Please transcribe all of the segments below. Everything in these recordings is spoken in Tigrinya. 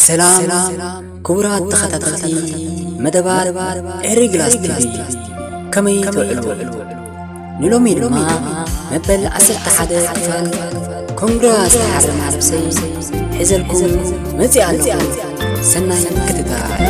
ሰላም ክቡራት ተኸታተልቲ መደባት ኤሪ ግላስ ቲቪ፣ ከመይ ትውዕሉ? ንሎሚ ድማ መበል ዓሰርተ ሓደ ክፋል ኮንግራ ዝተሓረመ ነብሰይ ሒዘልኩም መጺኣ ኣለኹ። ሰናይ ምክትታል።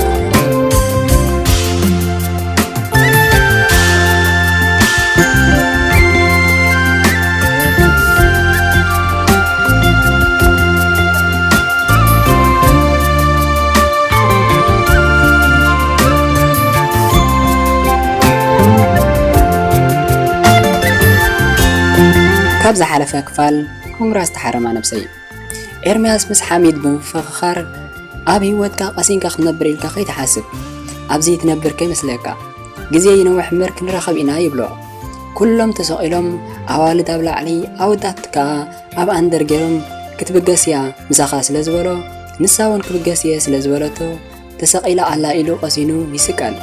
ካብ ዝሓለፈ ክፋል ኮንግራ ዝተሓረማ ነብሰይ። ኤርምያስ ምስ ሓሚድ ብምፍኽኻር፣ ኣብ ህይወትካ ቀሲንካ ክትነብር ኢልካ ከይትሓስብ፣ ኣብዚ ትነብር ከይመስለካ፣ ግዜ ይነውሕ እምበር ክንራኸብ ኢና ይብሎ። ኩሎም ተሰቒሎም፣ ኣዋልድ ኣብ ላዕሊ፣ ኣወዳት ከኣ ኣብ ኣንደር ገይሮም፣ ክትብገስ እያ ምሳኻ ስለ ዝበሎ፣ ንሳ እውን ክብገስ እየ ስለ ዝበለቶ፣ ተሰቒላ ኣላ ኢሉ ቀሲኑ ይስቀል።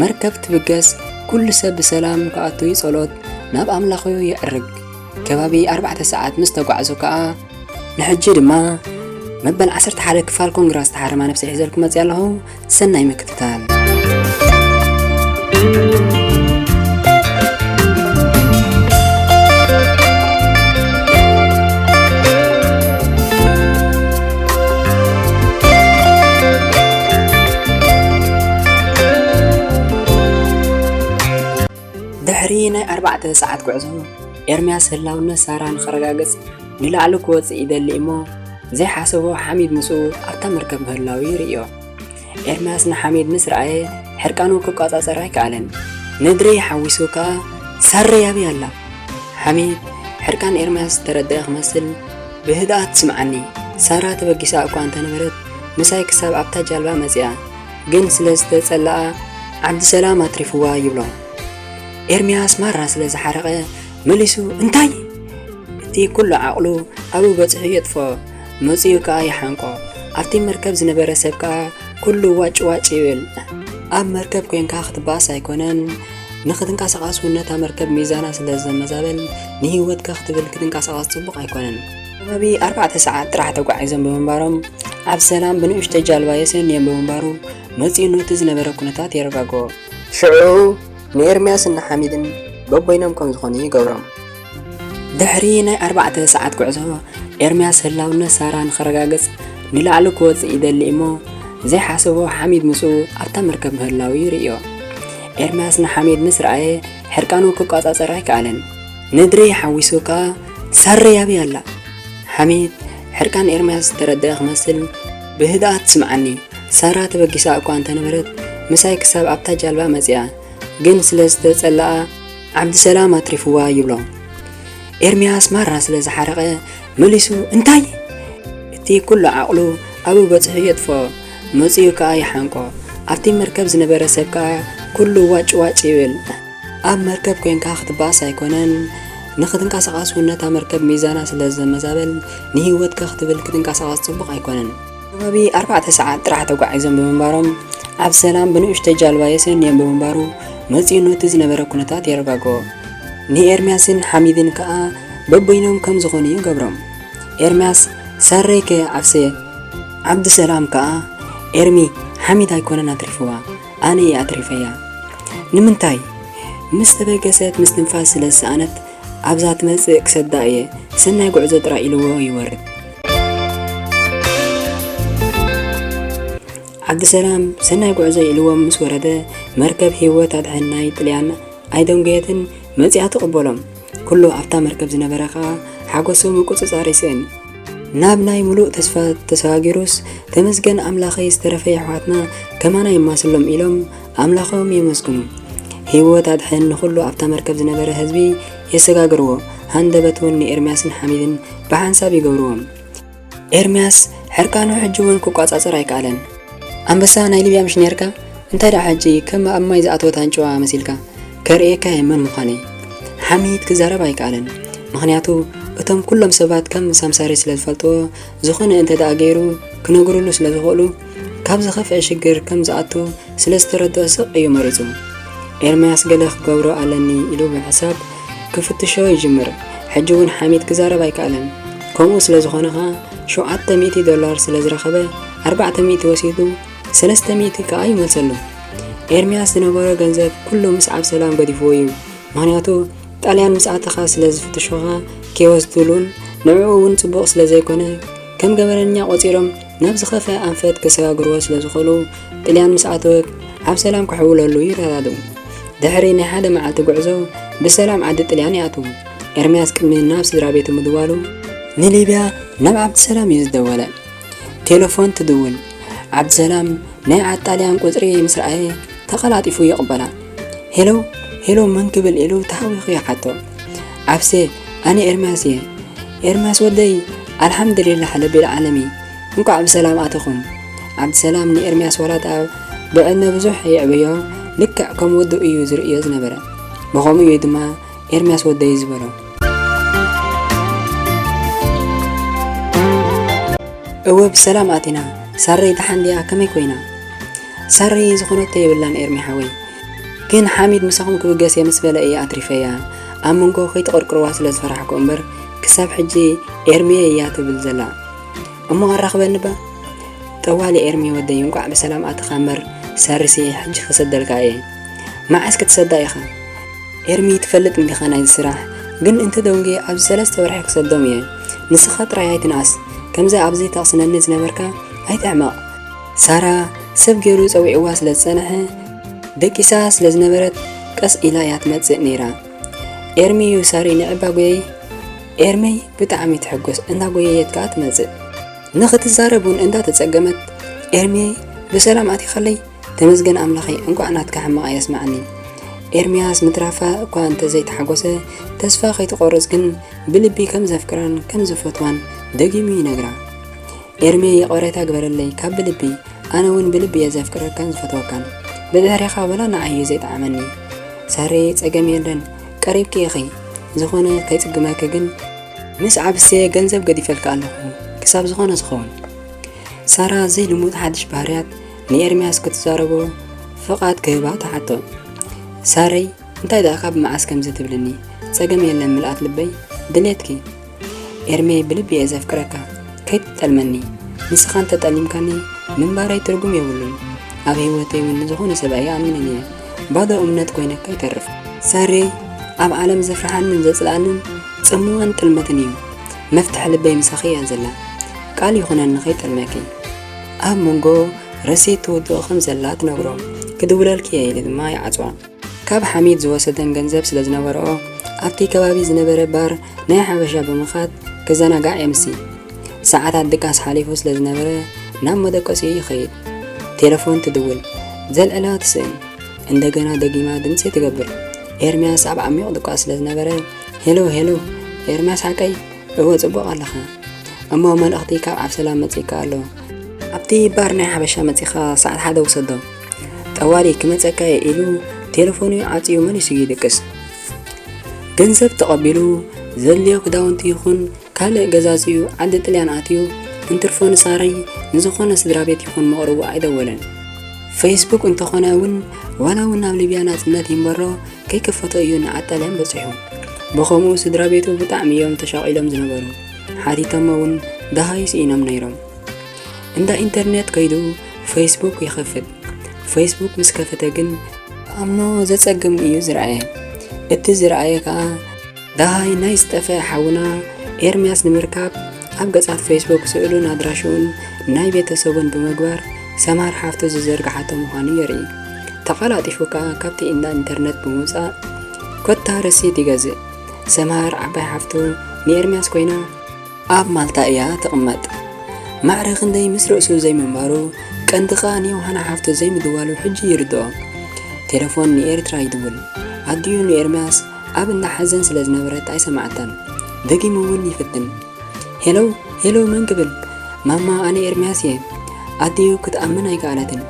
መርከብ ትብገስ፣ ኩሉ ሰብ ብሰላም ክኣቱ ይጸሎት፣ ናብ ኣምላኹ የዕርግ። ከባቢ ኣርባዕተ ሰዓት ምስ ተጓዕዙ ከኣ፣ ንሕጂ ድማ መበል ዓሰርተ ሓደ ክፋል ኮንግራ ዝተሓረማ ነብሰይ ሒዘልኩም መጽእ ኣለኹ። ሰናይ ምክትታል። ድሕሪ ናይ ኣርባዕተ ሰዓት ጉዕዞ፣ ኤርምያስ ህላውነት ሳራ ንኸረጋግጽ ንላዕሊ ክወጽእ ይደሊ እሞ፣ ዘይሓሰቦ ሓሚድ ምስኡ ኣብታ መርከብ ምህላዉ ይርእዮ። ኤርምያስ ንሓሚድ ምስ ረኣየ፣ ሕርቃኑ ክቆጻጸር ኣይከኣለን። ነድሪ ሓዊሱ ከኣ፣ "ሳረይ ኣበይ ኣላ?" ሓሚድ ሕርቃን ኤርምያስ ዝተረድአ ክመስል፣ ብህድኣት፣ "ስምዓኒ፣ ሳራ ተበጊሳ እኳ እንተነበረት፣ ምሳይ ክሳብ ኣብታ ጃልባ መጺኣ፣ ግን ስለ ዝተጸለኣ፣ ዓብድሰላም ኣትሪፍዋ" ይብሎ። ኤርምያስ ማራ ስለ ዝሓረቐ፣ መሊሱ፣ "እንታይ?" እቲ ኩሉ ዓቕሉ ኣብኡ በጺሑ የጥፍኦ። መጺኡ ከኣ ይሓንቆ። ኣብቲ መርከብ ዝነበረ ሰብ ከኣ ኩሉ ዋጭ ዋጭ ይብል። ኣብ መርከብ ኮይንካ ክትበኣስ ኣይኮነን፣ ንኽትንቀሳቐስ እውን ነታ መርከብ ሚዛና ስለ ዘመዛበል፣ ንህይወትካ ክትብል ክትንቀሳቐስ ጽቡቕ ኣይኮነን። ከባቢ ኣርባዕተ ሰዓት ጥራሕ ተጓዒዞም ብምንባሮም፣ ኣብ ሰላም ብንእሽተይ ጃልባ የሰንዮም ብምንባሩ፣ መጺኡ ነቲ ዝነበረ ኩነታት የረጋግኦ። ሽዑ ንኤርምያስን ንሓሚድን በበይኖም ከም ዝኾኑ ይገብሮም። ድሕሪ ናይ ኣርባዕተ ሰዓት ጉዕዞ፣ ኤርምያስ ህላውነት ሳራ ንኸረጋግጽ ንላዕሊ ክወጽእ ይደሊ እሞ፣ ዘይሓሰቦ ሓሚድ ምስኡ ኣብታ መርከብ ምህላዉ ይርእዮ። ኤርምያስ ንሓሚድ ምስ ረኣየ፣ ሕርቃኑ ክቆጻጸር ኣይከኣለን። ነድሪ ሓዊሱ ከኣ፣ "ሳረይ ኣበይ ኣላ?" ሓሚድ ሕርቃን ኤርምያስ ዝተረድአ ክመስል፣ ብህድኣት፣ "ስምዓኒ፣ ሳራ ተበጊሳ እኳ እንተነበረት፣ ምሳይ ክሳብ ኣብታ ጃልባ መጺኣ፣ ግን ስለ ዝተጸለኣ፣ ዓብድሰላም ኣትሪፍዋ" ይብሎ። ኤርምያስ ማራ ስለ ዝሓረቐ፣ መሊሱ፣ "እንታይ?" እቲ ኩሉ ዓቕሉ ኣብኡ በጺሑ የጥፍኦ። መጺኡ ከኣ ይሓንቆ። ኣብቲ መርከብ ዝነበረ ሰብ ከኣ ኩሉ ዋጭ ዋጭ ይብል። ኣብ መርከብ ኮይንካ ክትበኣስ ኣይኮነን፣ ንኽትንቀሳቐስ እውን ነታ መርከብ ሚዛና ስለ ዘመዛበል፣ ንህይወትካ ክትብል ክትንቀሳቐስ ጽቡቕ ኣይኮነን። ከባቢ ኣርባዕተ ሰዓት ጥራሕ ተጓዒዞም ብምንባሮም፣ ኣብ ሰላም ብንእሽተይ ጃልባ የሰንዮም ብምንባሩ፣ መጺኡ ነቲ ዝነበረ ኩነታት የረጋግኦ። ንኤርምያስን ሓሚድን ከኣ በበይኖም ከም ዝኾኑ ይገብሮም። ኤርምያስ፣ "ሳረይ ከ ዓብሰ?" ዓብዱሰላም ከኣ፣ "ኤርሚ፣ ሓሚድ ኣይኮነን ኣትሪፍዋ፣ ኣነ እየ ኣትሪፈያ። ንምንታይ? ምስ ተበገሰት ምስትንፋስ ስለ ዝሰኣነት፣ ኣብዛ ትመጽእ ክሰዳ እየ፣ ሰናይ ጉዕዞ ጥራይ" ኢልዎ ይወርድ። ዓብዱሰላም ሰናይ ጉዕዞ ኢልዎም ምስ ወረደ፣ መርከብ ህይወት ኣድሕን ናይ ጥልያን ኣይደንጎየትን፣ መጺኣ ትቕበሎም። ኩሉ ኣብታ መርከብ ዝነበረ ኸኣ ሓጎሱ ምቁጽጻር ይስእን። ናብ ናይ ምሉእ ተስፋ ተሰጋጊሩስ፣ "ተመስገን ኣምላኸይ፣ ዝተረፈ የሕዋትና ከማና የማስሎም" ኢሎም ኣምላኾም የመስግኑ። ህይወት ኣድሕን ንኹሉ ኣብታ መርከብ ዝነበረ ህዝቢ የሰጋግርዎ፣ ሃንደበት እውን ንኤርምያስን ሓሚድን ብሓንሳብ ይገብርዎም። ኤርምያስ ሕርቃኑ ሕጂ እውን ክቋጻጸር ኣይከኣለን። "ኣንበሳ ናይ ሊብያ ምሽ ነርካ? እንታይ ደኣ ሕጂ ከም ኣብ ማይ ዝኣተወት ኣንጭዋ መሲልካ? ከርእየካ እየ መን ምዃነይ።" ሓሚድ ክዛረብ ኣይከኣለን። ምኽንያቱ እቶም ኩሎም ሰባት ከም ሳምሳሪ ስለ ዝፈልጥዎ፣ ዝኾነ እንተ ደኣ ገይሩ ክነግሩሉ ስለ ዝኽእሉ፣ ካብ ዝኸፍአ ሽግር ከም ዝኣቱ ስለ ዝተረድኦ ስቕ እዩ መሪጹ። ኤርምያስ ገለ ክገብሮ ኣለኒ ኢሉ ብምሕሳብ ክፍትሾ ይጅምር። ሕጂ እውን ሓሚድ ክዛረብ ኣይከኣለን። ከምኡ ስለ ዝኾነ ኸኣ ሸውዓተ ሚእቲ ዶላር ስለ ዝረኸበ ኣርባዕተ ሚእቲ ወሲዱ፣ ሰለስተ ሚእቲ ከኣ ይመልሰሉ። ኤርምያስ ዝነበሮ ገንዘብ ኩሉ ምስ ዓብሰላም ገዲፍዎ እዩ። ምኽንያቱ ጣልያን ምስ ኣተኻ ስለ ዝፍትሹኻ ከይወስዱሉን ንዕኡ እውን ጽቡቕ ስለ ዘይኮነ ከም ገበነኛ ቆጺሮም ናብ ዝኸፍአ ኣንፈት ከሰጋግርዎ ስለ ዝኽእሉ ጥልያን ምስ ኣተወ ዓብሰላም ክሕውለሉ ይረዳድኡ። ድሕሪ ናይ ሓደ መዓልቲ ጉዕዞ ብሰላም ዓዲ ጥልያን ይኣትዉ። ኤርምያስ ቅድሚ ናብ ስድራ ቤቱ ምድዋሉ ንሊብያ ናብ ዓብድሰላም እዩ ዝደወለ። ቴለፎን ትድውል። ዓብድሰላም ናይ ዓጣልያን ቁጽሪ ምስ ረኣየ ተቐላጢፉ ይቕበላ። ሄሎ፣ ሄሎ፣ መን ክብል ኢሉ ተሃዊኹ ይሓቶ። ዓብሴ፣ ኣነ ኤርምያስ እየ። ኤርምያስ ወደይ፣ ኣልሓምድሊላህ ለቢል ዓለሚ፣ እንቋዕ ብሰላም ኣተኹም። ዓብድሰላም ንኤርምያስ ዋላ እታ ብዕድመ ብዙሕ የዕበዮ፣ ልክዕ ከም ወዱ እዩ ዝርእዮ ዝነበረ። ብኸምኡ እዩ ድማ ኤርምያስ ወደይ ዝበሎ። እወ ብሰላም ኣቲና። ሳረይ ደሓን ድያ? ከመይ ኮይና? ሳረይ ዝኾነቶ የብላን ኤርሚ ሓወይ። ግን ሓሚድ ምሳኹም ክብገስ እየ ምስ በለ እየ ኣትሪፈያ። ኣብ መንጎ ከይትቕርቅርዋ ስለ ዝፈራሕኩ እምበር ክሳብ ሕጂ ኤርሚየ እያ ትብል ዘላ። እሞ ኣራኽበኒ ባ። ጠዋሊ ኤርሚ ወደይ እንቋዕ ብሰላም ኣተኻ እምበር ሳሪሲ ሕጂ ክሰደልካ እየ። መዓስ ክትሰዳ ኢኻ? ኤርሚ ትፈልጥ እንዲኻ ናይዚ ስራሕ ግን እንተ ደንጉየ ኣብዚ ሰለስተ ወርሒ ክሰዶም እየ። ንስኻ ጥራይ ኣይትንኣስ። ከምዚ ኣብዚ ተቕስነኒ ዝነበርካ ኣይትሕመቕ። ሳራ ሰብ ገይሩ ጸዊዕዋ ስለ ዝጸንሐ ደቂሳ ስለ ዝነበረት ቀስ ኢላ እያ ትመጽእ ነይራ። ኤርሚ እዩ ሳሪ ንዕባ ጎየይ። ኤርመይ ብጣዕሚ ትሕጎስ እንዳጎየየት ከኣ ትመጽእ። ንኽትዛረብ እውን እንዳተጸገመት ኤርሚ ብሰላም ኣቲኻለይ? ተመስገን ኣምላኸይ፣ እንቋዕ ናትካ ሕማቕ ኣየስምዓኒ። ኤርምያስ ምትራፋ እኳ እንተዘይተሓጎሰ፣ ተስፋ ከይትቖርጽ ግን ብልቢ ከም ዘፍቅራን ከም ዝፈትዋን ደጊሙ ይነግራ። ኤርሜ ይቕሬታ ግበረለይ ካብ ብልቢ፣ ኣነ እውን ብልቢ እየ ዘፍቅረካን ዝፈትወካን። ብድሕሬኻ ወላ ንዓይ እዩ ዘይጠዓመኒ። ሳሬ ጸገም የለን፣ ቀሪብኪ ኢኺ። ዝኾነ ከይጽግመኪ ግን ምስ ዓብሴ ገንዘብ ገዲፈልኪ ኣለኹ ክሳብ ዝኾነ ዝኸውን። ሳራ ዘይልሙድ ሓድሽ ባህርያት ንኤርምያስ ክትዛረቦ ፍቓድ ክህባ ትሓቶ። ሳረይ እንታይ ደኣ ካብ መዓስ ከምዚ ትብልኒ? ጸገም የለን ምልኣት ልበይ ድሌትኪ። ኤርሜ ብልቢ እየ ዘፍቅረካ ከይትጠልመኒ። ንስኻ እንተጠሊምካኒ ምንባረይ ትርጉም የብሉን። ኣብ ህይወተይ እውን ንዝኾነ ሰብ ኣይኣምንን እየ። ባዶ እምነት ኮይነካ ይተርፍ። ሳሬ ኣብ ዓለም ዘፍርሓንን ዘጽልኣንን ጽምዋን ጥልመትን እዩ። መፍትሒ ልበይ ምሳኺ እያ ዘላ። ቃል ይኹነኒ ከይጠልመኪ። ኣብ መንጎ ረሴት ትውድኦ ከም ዘላ ትነግሮ። ክድውለልኪ እየ ኢሉ ድማ ይዓጽዋ። ካብ ሓሚድ ዝወሰደን ገንዘብ ስለ ዝነበርኦ ኣብቲ ከባቢ ዝነበረ ባር ናይ ሓበሻ ብምኻድ ክዘናጋዕ የምሲ። ሰዓታት ድቃስ ሓሊፉ ስለ ዝነበረ ናብ መደቀሲኡ ይኸይድ። ቴለፎን ትድውል። ዘልዕላ ትስእን። እንደገና ደጊማ ድምጺ ትገብር። ኤርምያስ ኣብ ዓሚቕ ድቃስ ስለ ዝነበረ ሄሎ ሄሎ፣ ኤርምያስ ሓቀይ? እወ ጽቡቕ ኣለኻ። እሞ መልእኽቲ ካብ ዓብሰላም መጺእካ ኣሎ። ኣብቲ ባር ናይ ሓበሻ መጺኻ ሰዓት ሓደ ውሰዶ። ጠዋሊ ክመጸካ እየ ኢሉ ቴለፎኑ ዓጽዩ መሊሱ ይድቅስ። ገንዘብ ተቐቢሉ ዘድልዮ ክዳውንቲ ይኹን ካልእ ገዛዚኡ ዓዲ ጥልያን ኣትዩ እንትርፎ ንሳረይ ንዝኾነ ስድራ ቤት ይኹን መቕርቡ ኣይደወለን። ፌስቡክ እንተኾነ እውን ዋላ እውን ናብ ሊብያ ናጽነት ይንበሮ ከይከፈቶ እዩ ንዓጣልያን በጺሑ። ብኸምኡ ስድራ ቤቱ ብጣዕሚ እዮም ተሻቒሎም ዝነበሩ። ሓቲቶሞ እውን ደሃይ ስኢኖም ነይሮም። እንዳ ኢንተርኔት ከይዱ ፌስቡክ ይኸፍት። ፌስቡክ ምስ ከፈተ ግን ኣምኖ ዘጸግም እዩ ዝረኣየ። እቲ ዝረኣየ ከኣ ደሃይ ናይ ዝጠፍአ ሓውና ኤርምያስ ንምርካብ ኣብ ገጻት ፌስቡክ ስእሉን ኣድራሽኡን ናይ ቤተሰቡን ብምግባር ሰምሃር ሓፍቱ ዝዘርግሓቶ ምዃኑ የርኢ። ተቐላጢፉ ከኣ ካብቲ እንዳ ኢንተርነት ብምውጻእ ኮታ ረሲት ይገዝእ። ሰምሃር ዓባይ ሓፍቱ ንኤርምያስ ኮይና ኣብ ማልታ እያ ትቕመጥ። ማዕረ ክንደይ ምስ ርእሱ ዘይምንባሩ ቀንዲ ከኣ ንዮሃና ሓፍቱ ዘይምድዋሉ ሕጂ ይርድኦ። ቴለፎን ንኤርትራ ይድውል። ኣዲኡ ንኤርምያስ ኣብ እንዳ ሓዘን ስለ ዝነበረት ኣይሰማዓታን። ደጊሙ እውን ይፍትን። ሄሎ ሄሎ መን ክብል? ማማ ኣነ ኤርምያስ እየ። ኣዲኡ ክትኣምን ኣይከኣለትን።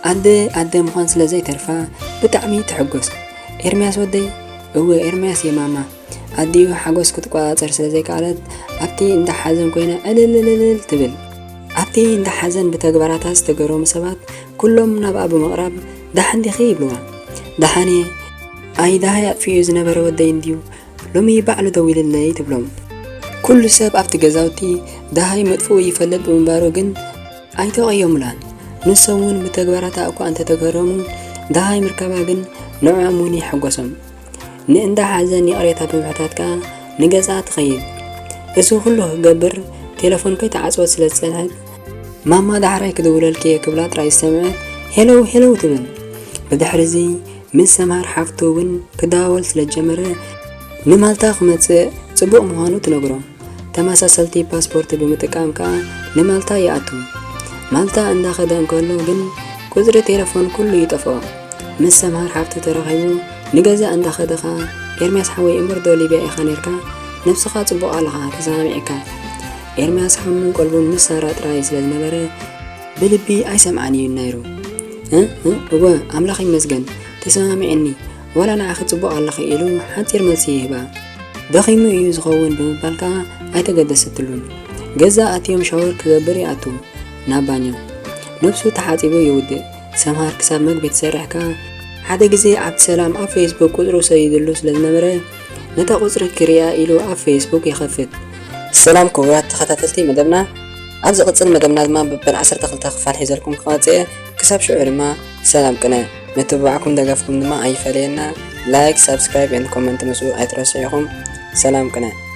ኣደ ኣደ ምዃን ስለ ዘይተርፋ ብጣዕሚ ትሕጎስ። ኤርምያስ ወደይ? እወ ኤርምያስ እየ ማማ። ኣዲኡ ሓጎስ ክትቆጻጸር ስለ ዘይከኣለት ኣብቲ እንዳ ሓዘን ኮይና ዕልልልልል ትብል። ኣብቲ እንዳ ሓዘን ብተግባራታ ዝተገረሙ ሰባት ኩሎም ናብኣ ብምቕራብ ደሓን ዲኺ ይብልዋ። ደሓን እየ። ኣይ ደሃይ ኣጥፊኡ ዝነበረ ወደይ እንድዩ ሎሚ ባዕሉ ደዊልለይ ትብሎም። ኩሉ ሰብ ኣብቲ ገዛውቲ ደሃይ መጥፍኡ ይፈልጥ ብምንባሩ ግን ኣይተቐየሙላን። ንሶም እውን ብተግባራታ እኳ እንተተገረሙ፣ ደሃይ ምርካባ ግን ንዕኦም እውን የሐጎሶም። ንእንዳ ሓዘን ይቕሬታ ብምሕታት ከኣ ንገዝኣ ትኸይድ። እዚ ኩሉ ክገብር ቴሌፎን ከይተዓጽወት ስለ ዝጸንሐት፣ ማማ ዳሕራይ ክድውለልኪ እየ ክብላ ጥራይ ዝሰምዐት ሄለው ሄለው ትብል። ብድሕሪ እዚ ምስ ሰምሃር ሓፍቱ እውን ክደዋወል ስለ ዝጀመረ ንማልታ ክመጽእ ጽቡቕ ምዃኑ ትነግሮ። ተመሳሰልቲ ፓስፖርት ብምጥቃም ከኣ ንማልታ ይኣቱ። ማልታ እንዳኸደ እንከሎ ግን ቁጽሪ ቴሌፎን ኩሉ ይጠፍኦ። ምስ ሰምሃር ሓፍቱ ተራኺቡ ንገዛ እንዳኸደ ከኣ ኤርምያስ ሓወይ እምበር ዶ ሊብያ ኢኻ ኔርካ? ነብስኻ ጽቡቕ ኣለኻ ተሰማሚዕካ። ኤርምያስ ሓሙን ቀልቡን ምስ ሳራ ጥራይ ስለ ዝነበረ ብልቢ ኣይሰምዓን እዩ ነይሩ። እ እ እወ ኣምላኽ ይመስገን ተሰማሚዕኒ ዋላ ንዓኺ ጽቡቕ ኣለኺ ኢሉ ሓጺር መልሲ ይህባ። ደኺሙ እዩ ዝኸውን ብምባል ከኣ ኣይተገደሰትሉን። ገዛ ኣትዮም ሻወር ክገብር ይኣቱ ናብ ባኞ። ነብሱ ተሓጺቡ ይውድእ። ሰምሃር ክሳብ መግቢ ትሰርሕ ከኣ ሓደ ግዜ ዓብዲ ሰላም ኣብ ፌስቡክ ቁጽሩ ሰይድሉ ስለ ዝነበረ ነታ ቁጽሪ ክሪኣ ኢሉ ኣብ ፌስቡክ ይኸፍት። ሰላም ክቡራት ተኸታተልቲ መደብና፣ ኣብ ዝቕጽል መደብና ድማ ብበል ዓሰርተ ክልተ ክፋል ሒዘልኩም ክመጽእ እየ። ክሳብ ሽዑ ድማ ሰላም ቅነ። ምትብባዕኩም ደገፍኩም ድማ ኣይፈለየና። ላይክ፣ ሳብስክራይብ and ኮመንት ምስኡ ኣይትረስዑ ኢኹም። ሰላም ቅነ።